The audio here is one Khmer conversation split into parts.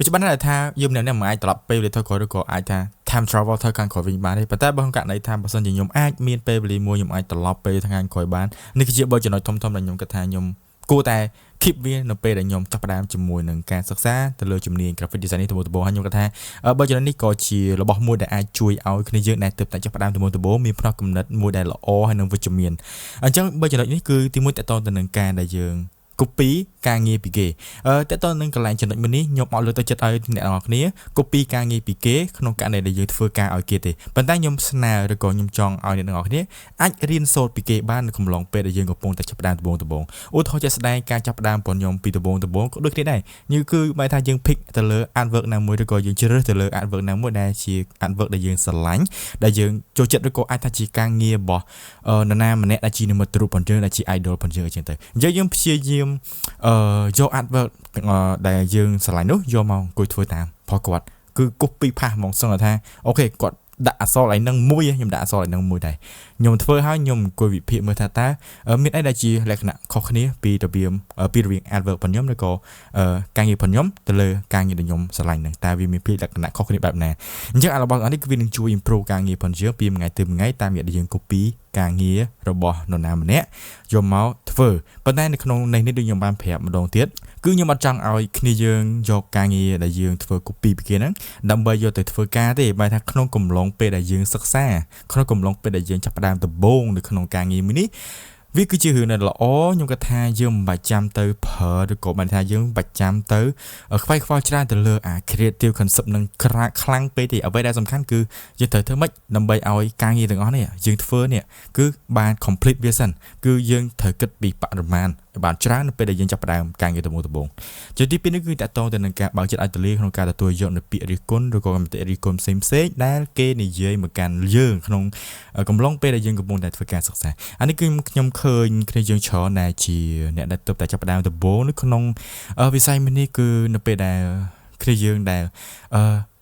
វាច្បាស់ណាស់ថាយើងម្នាក់ៗមិនអាចត្រឡប់ពេលវេលាថយក្រោយឬក៏អាចថា time travel ទៅខាងក្រោយវិញបានទេប៉ុន្តែបើក្នុងករណីថាបើសិនជាខ្ញុំអាចមានពេលវេលាមួយខ្ញុំអាចត្រឡប់ពេលទៅខាងក្រោយបាននេះគឺជាបីចំណុចធំៗដែលខ្ញុំគិតថាខ្ញុំគួរតែ keep វានៅពេលដែលខ្ញុំចាប់ផ្ដើមជាមួយនឹងការសិក្សាទៅលើជំនាញ graphic design នេះដំបូងដំបូងហើយខ្ញុំគិតថាបើចំណុចនេះក៏ជារបស់មួយដែលអាចជួយឲ្យគ្នាយើងដែលទើបតែចាប់ផ្ដើមដំបូងដំបូងមានផ្នត់គំនិតមួយដែលល្អហើយនិងវិជ្ជមានអញ្ចឹងបើចំណុចនេះគឺទីមួយតកតទៅនឹងការដែលយើង copy ការងារពីគេតើតើនឹងកន្លែងចំណុចមួយនេះខ្ញុំអត់លើកទឹកចិត្តឲ្យអ្នកនរគ្នា copy ការងារពីគេក្នុងករណីដែលយើងធ្វើការឲ្យគេទេប៉ុន្តែខ្ញុំស្នើឬក៏ខ្ញុំចង់ឲ្យអ្នកនរគ្នាអាចរៀនសូត្រពីគេបាននៅកំឡុងពេលដែលយើងកំពុងតែចាប់ផ្ដើមដំបូងដំបូងឧទាហរណ៍ជាក់ស្ដែងការចាប់ផ្ដើមរបស់ខ្ញុំពីដំបូងដំបូងក៏ដូចគ្នាដែរនេះគឺបែរថាយើង pick ទៅលើ artwork ណាមួយឬក៏យើងជ្រើសរើសទៅលើ artwork ណាមួយដែលជា artwork ដែលយើងស្រឡាញ់ដែលយើងចូលចិត្តឬក៏អាចថាជាការងាររបស់នរណាម្នាក់ដែលជានិមិត្តរូបរបស់យើងដែលជា idol របស់យើងអញ្ចឹងទៅអញ្ចឹងយើងព្យាយាមយក artwork ដែលយើងស្រឡាញ់នោះយកមកអង្គុយធ្វើតាមព្រោះគាត់គឺ copy paste ហ្មងសឹងថា okay គាត់ដាក់អក្សរឯនឹងមួយខ្ញុំដាក់អក្សរឯនឹងមួយដែរខ្ញុំធ្វើហើយខ្ញុំអង្គុយវិភាគមើលថាតើមានអីដែលជាលក្ខណៈខុសគ្នាពីរបៀបពីរវាង artwork របស់ខ្ញុំឬក៏ការងាររបស់ខ្ញុំទៅលើការងារដែលខ្ញុំស្រឡាញ់ហ្នឹងតើវាមានពីលក្ខណៈខុសគ្នាបែបណាអញ្ចឹងអារបស់នេះគឺវានឹងជួយ improve ការងាររបស់យើងពីមួយថ្ងៃទៅមួយថ្ងៃតាមរយៈដែលយើង copy ការងាររបស់នរណាម្នាក់យកមកធ្វើប៉ុន្តែនៅក្នុងនេះនេះដូចខ្ញុំបានប្រាប់ម្ដងទៀតគឺខ្ញុំអត់ចង់ឲ្យគ្នាយើងយកការងារដែលយើងធ្វើ copy ពីគេហ្នឹងដើម្បីយកទៅធ្វើការទេបែរថាក្នុងកំឡុងពេលដែលយើងសិក្សាក្នុងកំឡុងពេលដែលយើងចាប់ផ្ដើមដំបូងនៅក្នុងការងារមួយនេះវាគឺជារឿងដែលល្អខ្ញុំគិតថាយើងមិនបាច់ចាំទៅប្រើឬក៏បានថាយើងមិនបាច់ចាំទៅខ្វាយខ្វល់ច្រើនទៅលើអា creative concept នឹងក្រាខ្លាំងពេកទេអ្វីដែលសំខាន់គឺយើងត្រូវធ្វើម៉េចដើម្បីឲ្យការងារទាំងអស់នេះយើងធ្វើនេះគឺបាន complete វាសិនគឺយើងត្រូវគិតពីបរិមាណឲ្យបានច្រើននៅពេលដែលយើងចាប់ផ្ដើមការងារដំបូងដំបូងជាទីពីរនេះគឺតកតងទៅនឹងការបើកចិត្តឲ្យទូលាយក្នុងការទទួលយកនូវពាក្យរិះគន់ឬក៏មតិរិះគន់ផ្សេងផ្សេងដែលគេនិយាយមកកាន់យើងក្នុងកំឡុងពេលដែលយើងកំពុងតែធ្វើការសិក្សាអានេះគឺខ្ញុំឃើញគ្នាយើងច្រើនដែលជាអ្នកដែលទើបតែចាប់ផ្ដើមដំបូងនៅក្នុងវិស័យមួយនេះគឺនៅពេលដែលគ្នាយើងដែល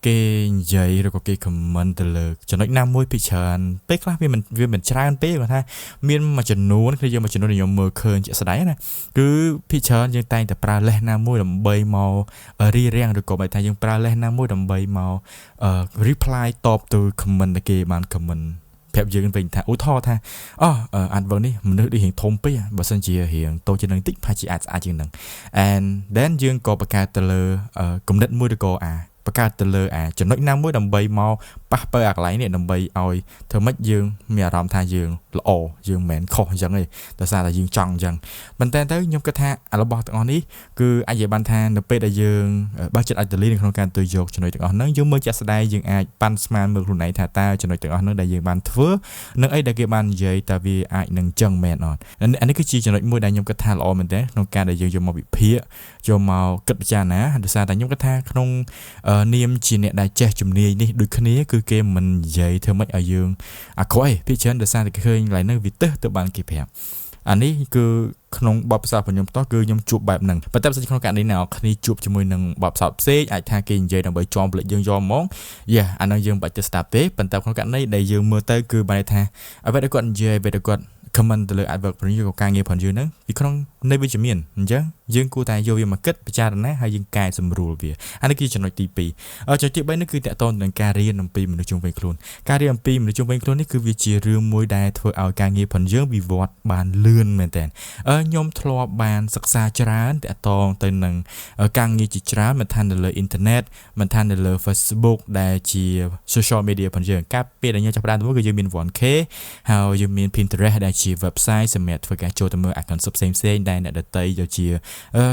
គេនិយាយឬក៏គេ comment ទៅលើចំណុចណាមួយពីច្រើនពេលខ្លះវាមិនច្រើនពេកគាត់ថាមានមួយចំនួនគ្នាយើងមួយចំនួនដែលខ្ញុំមើលឃើញជាក់ស្ដែងណាគឺពីច្រើនយើងតែងតែប្រើលេសណាមួយដើម្បីមករីរាំងឬក៏បែរថាយើងប្រើលេសណាមួយដើម្បីមក reply តបទៅ comment ដែលគេបាន comment ប្រាប់យើងវិញថាឧទាហរណ៍ថាអូ artwork នេះមនុស្សដូចរៀងធំពេកបើសិនជារៀងតូចជាងនឹងតិចប្រហែលជាអាចស្អាតជាងនឹង and then យើងក៏បង្កើតទៅលើគំនិតមួយឬក៏អាបង្កើតទៅលើអាចំណុចណាមួយដើម្បីមកប៉ះពើអាកន្លែងនេះដើម្បីឲ្យធ្វើម៉េចយើងមានអារម្មណ៍ថាយើងល្អយើងមិនមែនខុសអញ្ចឹងទេដោយសារតែយើងចង់អញ្ចឹងប៉ុន្តែទៅខ្ញុំគិតថាអារបស់ទាំងអស់នេះគឺអាចនិយាយបានថានៅពេលដែលយើងបើចិត្តអាចទលីនៅក្នុងការទៅយកចំណុចទាំងអស់ហ្នឹងយើងមើលជាក់ស្ដែងយើងអាចប៉ាន់ស្មានមើលខ្លួនឯងថាតើចំណុចទាំងអស់ហ្នឹងដែលយើងបានធ្វើនិងអីដែលគេបាននិយាយតើវាអាចនឹងចឹងមែនអត់អានេះគឺជាចំណុចមួយដែលខ្ញុំគិតថាល្អមែនទែនក្នុងការដែលយើងយកមកវិភាគយកមកគិតពិចារណាដោយសារតែខ្ញុំគិតថាក្នុងនាមជាអ្នកដែលចេះជំនាញនេះដូចគ្នាគឺគេមិននិយាយធ្វើម៉េចឲ្យយើងអាក្រក់ឯងភាគច្រើនដោយសារតែគេឃើញកន្លែងហ្នឹងវាទើសទៅបានគេប្រាប់អានេះគឺក្នុងបទពិសោធន៍របស់ខ្ញុំផ្ទាល់គឺខ្ញុំជួបបែបហ្នឹងប៉ុន្តែបើសិនក្នុងករណីណាគ្នាជួបជាមួយនឹងបទពិសោធន៍ផ្សេងអាចថាគេនិយាយដើម្បីជាប់ផ្លិចយើងយកហ្មងយ៉ាអាហ្នឹងយើងបាច់ទៅស្ដាប់ទេប៉ុន្តែក្នុងករណីដែលយើងមើលទៅគឺបានន័យថាអ្វីដែលគាត់និយាយអ្វីដែលគាត់ comment ទៅលើ artwork របស់យើងក៏ការងាររបស់យើងហ្នឹងពីក្នុងនៃវិជ្ជមានអញ្ចឹងយើងគួរតែយកវាមកគិតពិចារណាហើយយើងកែសម្រួលវាអានេះគឺចំណុចទី2ចំណុចទី3នេះគឺតកតងនឹងការរៀនអំពីមនុស្សជុំវិញខ្លួនការរៀនអំពីមនុស្សជុំវិញខ្លួននេះគឺវាជារឿងមួយដែលធ្វើឲ្យការងាររបស់យើងវិវត្តបានលឿនមែនទែនខ្ញុំធ្លាប់បានសិក្សាច្រើនតកតងទៅនឹងការងារជាច្រើនមិនថានៅលើអ៊ីនធឺណិតមិនថានៅលើ Facebook ដែលជា social media របស់យើងកាលពេលដែលខ្ញុំចាប់ផ្ដើមដំបូងគឺយើងមាន 1K ហើយយើងមាន Pinterest ដែលជា website សម្រាប់ធ្វើការចូលទៅមើល account ផ្សេងផ្សេងៗដែលអ្នកដទៃដូចជា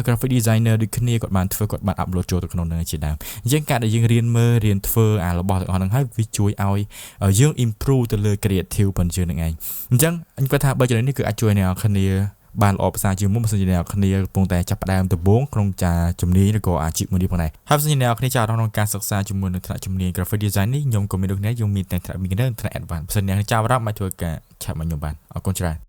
graphic designer ដូចគ្នាគាត់បានធ្វើគាត់បាន upload ចូលទៅក្នុងនឹងជាដើមអញ្ចឹងការដែលយើងរៀនមើលរៀនធ្វើអារបស់ទាំងអស់ហ្នឹងហើយវាជួយឲ្យយើង improve ទៅលើ creative របស់យើងនឹងឯងអញ្ចឹងខ្ញុំគាត់ថាបើចំណុចនេះគឺអាចជួយអ្នកនរគ្នាបានល្អប្រសើរជាងមុនបើសិនជាអ្នកគ្នាកំពុងតែចាប់ផ្ដើមដំបូងក្នុងចាជំនាញឬក៏អាជីពមួយនេះផងដែរហើយបើសិនជាអ្នកគ្នាចាប់អារម្មណ៍ក្នុងការសិក្សាជាមួយនឹងថ្នាក់ជំនាញ graphic design នេះខ្ញុំក៏មានដូចគ្នាយើងមានទាំងថ្នាក់ beginner និងថ្នាក់ advanced បើសិនអ្នកចាប់អារម្មណ៍អាចធ្វើការ chat មកខ្ញុំបានអរគុណច្រើន។